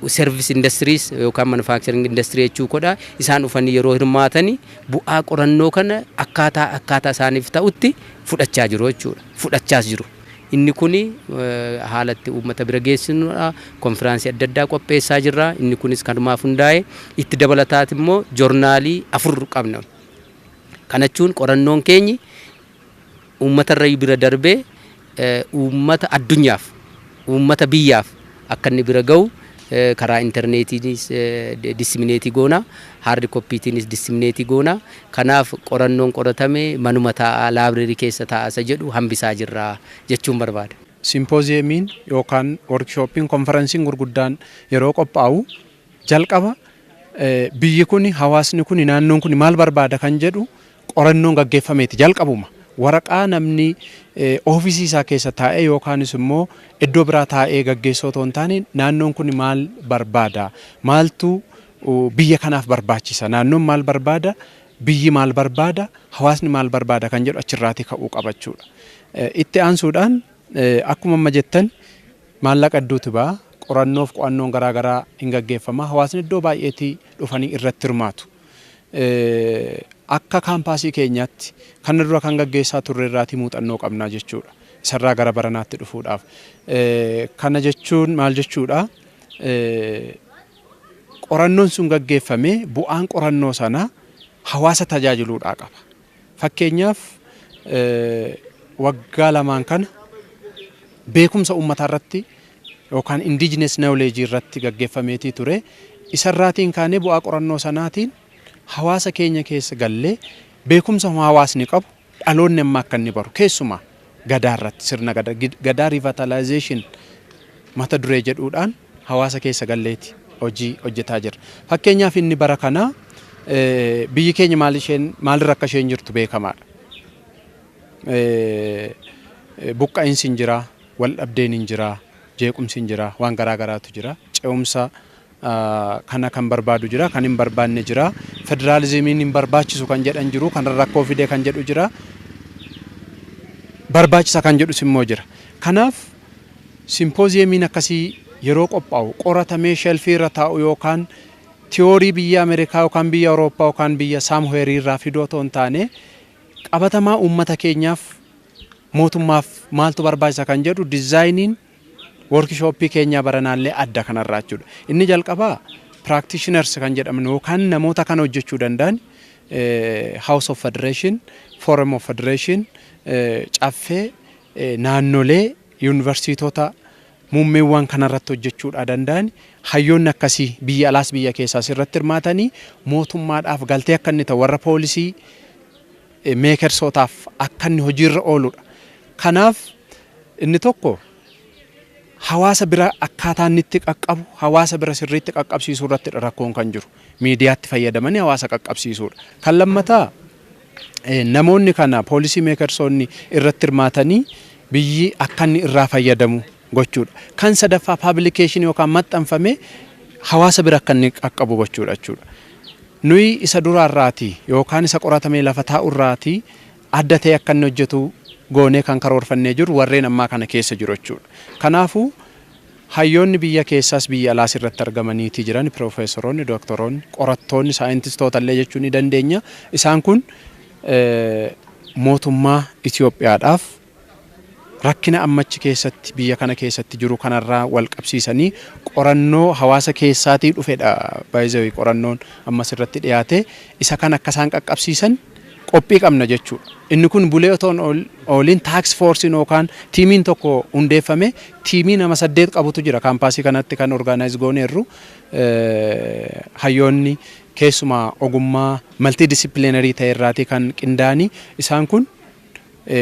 service industries yookaan manufacturing industry jechuu kodha, isaan dhufanii yeroo hirmaatanii bu'aa qorannoo kana akkaataa isaaniif ta'utti fudhachaa jiru jechuudha. Fudhachaas jiru. Inni kuni haalatti uummata bira geessinudha. Konfiraansii adda addaa qopheessaa jirra. Inni kunis kanumaaf hundaa'e. Itti dabalataati immoo joornaalii 4 qabna. Kana jechuun qorannoon keenyi uummata irra bira darbee uummata addunyaaf, uummata biyyaaf akka inni bira ga'u karaa intarneetiinis disseminate goona, hard copytiinis disseminate goona. Kanaaf qorannoon qoratame manuma taa'aa, library keessa taa'aa isa jedhu hambisaa jirra jechuun barbaada. Symposiumiin yookaan workshopiin, konferensiin gurguddaan yeroo qophaa'u jalqaba biyyi kun, hawaasni kun, naannoon kun maal barbaada kan jedhu qorannoon gaggeeffameeti jalqabuma. Waraqaa namni oofisii isaa keessa taa'ee yookaanis immoo iddoo biraa taa'ee gaggeessoo otoo hin taane, naannoon kun maal barbaada, maaltu biyya kanaaf barbaachisa, naannoon maal barbaada, biyyi maal barbaada, hawaasni maal barbaada kan jedhu achirraatii ka'uu qabachuudha. Itti aansuudhaan akkuma amma jettan maallaqa hedduutu ba'a. Qorannoof qo'annoon garaagaraa hin gaggeeffama. Hawaasni iddoo baay'eetii dhufanii irratti hirmaatu. Akka kaampaasii keenyaatti kana dura kan gaggeessaa turre irraatii muuxannoo qabnaa jechuudha. Isarraa gara baranaatti dhufuudhaaf. Kana jechuun maal jechuudha? Qorannoon sun gaggeeffamee bu'aan qorannoo sanaa hawaasa tajaajiluudhaa qaba. Fakkeenyaaf, waggaa 2n kana beekumsa uummataa irratti yookaan indigenous knowledge irratti gaggeeffameetii ture. Isarraatiin kaanee bu'aa qorannoo sanaatiin hawaasa keenya keessa gallee beekumsa hawaasni qabu dhaloonni amma akka inni baru, keessumaa Gadaa irratti, sirna Gadaa revitalization mata duree jedhuudhaan hawaasa keessa galleeti hojii hojjetaa jirra. Fakkeenyaaf, inni bara kanaa biyyi keenya maal isheen maalirra akka isheen jirtu beekamaadha. Buqqa'insi hin jira, wal dhabdeen hin jira, jeequmsi hin jira, waan garaa garaatu jira. Ce'umsa kana kan barbaadu jira, kan hin barbaanne jira. Federaalizimiin hin barbaachisu kan jedhan jiru, kan rakkoo fide kan jedhu jira. Barbaachisa kan jedhus immoo jira. Kanaaf symposiumiin akkasii yeroo qophaa'u qoratamee shelfii irra taa'u yookaan theory biyya Ameerikaa yookaan biyya Awurooppaa yookaan biyya somewhereii irraa fidoo otoo hin taane, qabatamaa uummata keenyaaf, mootummaaf maaltu barbaachisa kan jedhu designiin workshopii keenyaa baranaallee adda kanarraa jechuudha. Inni jalqabaa practitioners kan jedhaman yookaan namoota kana hojjechuu danda'an, House of Federation, Forum of Federation, Caffee, naannolee, yuunivarsiitota muummeewwan kanarratti hojjechuudha danda'an, hayyoonni akkasii biyya alaas biyya keessaas irratti hirmaatanii mootummaadhaaf galtee akka inni ta'u, warra policy makersootaaf akka inni hojiirra ooludha. Kanaaf inni tokko hawaasa bira akkaataa inni itti qaqqabu, hawaasa bira sirriitti qaqqabsiisuu irratti rakkoon kan jiru. Miidiyaatti fayyadamanii hawaasa qaqqabsiisuudha. Kan lammataa, namoonni kana policy makersoonni irratti hirmaatanii biyyi akka inni irraa fayyadamu gochuudha. Kan sadaffaa, publicationii yookaan maxxanfamee hawaasa bira akka inni qaqqabu gochuudha jechuudha. Nuyi isa duraarraati yookaan isa qoratamee lafa taa'urraati adda ta'e akka inni hojjetu goonee kan karoorfannee jiru warreen ammaa kana keessa jiru jechuudha. Kanaafuu hayyoonni biyya keessaas biyya alaas irratti argamaniiti jiran, piroofeesoroonni, dooktoroonni, qorattoonni, saayintistoota illee jechuu ni dandeenya. Isaan kun mootummaa Itoophiyaadhaaf rakkina ammachi keessatti biyya kana keessatti jiru kanarraa wal qabsiisanii qorannoo hawaasa keessaatii dhufedha. Baay'ee qorannoon ammas irratti dhiyaate isa kan akka isaan qaqqabsiisan qophii qabna jechuudha. Inni kun bulee otoo ooliin task forceiin yookaan teamiin tokko hundeeffame, teamii nama 8 qabutu jira campusii kanatti kan organize gooneerru, hayyoonni keessumaa ogummaa multidisciplinary ta'e irraatii kan qindaa'anii. Isaan kun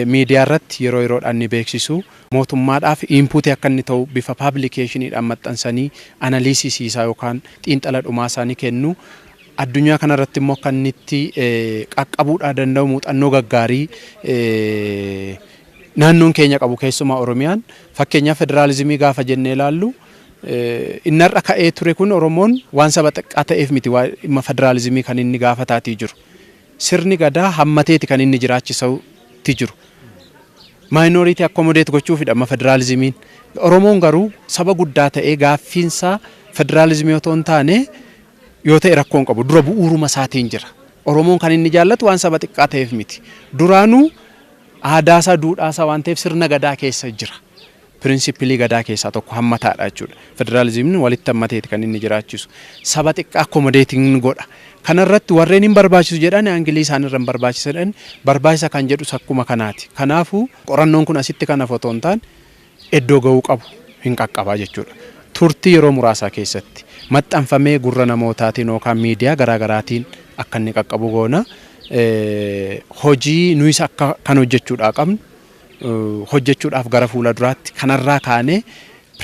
miidiyaa irratti yeroo yeroodhaan ni beeksisu. Mootummaadhaaf inputii akka inni ta'u bifa publicationiidhaan maxxansanii analysisii isaa yookaan xiinxala dhumaa isaanii kennu. Addunyaa kanarratti immoo akka inni itti qaqqabuudhaa danda'u, muuxannoo gaggaarii naannoon keenya qabu, keessumaa Oromiyaan, fakkeenyaaf federaalizimii gaafa jennee ilaallu, inni har'a ka'ee ture kun Oromoon waan saba xiqqaa ta'eef miti dhimma federaalizimii kan inni gaafataatii jiru. Sirni gadaa hammateeti kan inni jiraachisautti jiru. Minority accommodate gochuufidha amma federaalizimiin. Oromoon garuu saba guddaa ta'ee gaaffiinsaa federaalizimii otoo hin taane yoo ta'e rakkoon qabu dura bu'uuruma isaatiin jira. Oromoon kan inni jaallatu waan saba xiqqaa ta'eef miti. Duraanuu aadaasaa, duudhaasaa waan ta'eef sirna gadaa keessa jira. Principleii gadaa keessaa tokko hammataadha jechuudha. Federaalizimiin walitti hammateeti kan inni jiraachisu. Saba xiqqaa accommodating godha. Kanarratti warreen hin barbaachisu jedhan angleii isaan irra hin barbaachisu jedhan, barbaachisa kan jedhus akkuma kanaati. Kanaafuu qorannoon kun asitti kan hafu otoo hin taane iddoo ga'uu qabu hin qaqqabaa jechuudha. Turtii yeroo muraasaa keessatti maxxanfamee gurra namootaatiin yookaan miidiyaa garaagaraatiin akka inni qaqqabu goona. Hojii nuyis akka kan hojjechuudhaa qabnu hojjechuudhaaf gara fuula duraatti kanarraa kaanee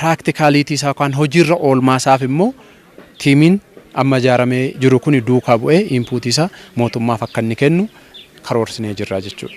practicality isaa yookaan hojiirra oolmaa isaaf immoo teamiin amma ijaaramee jiru kun duukaa bu'ee inputii isaa mootummaaf akka inni kennu karoorsinee jirra jechuudha.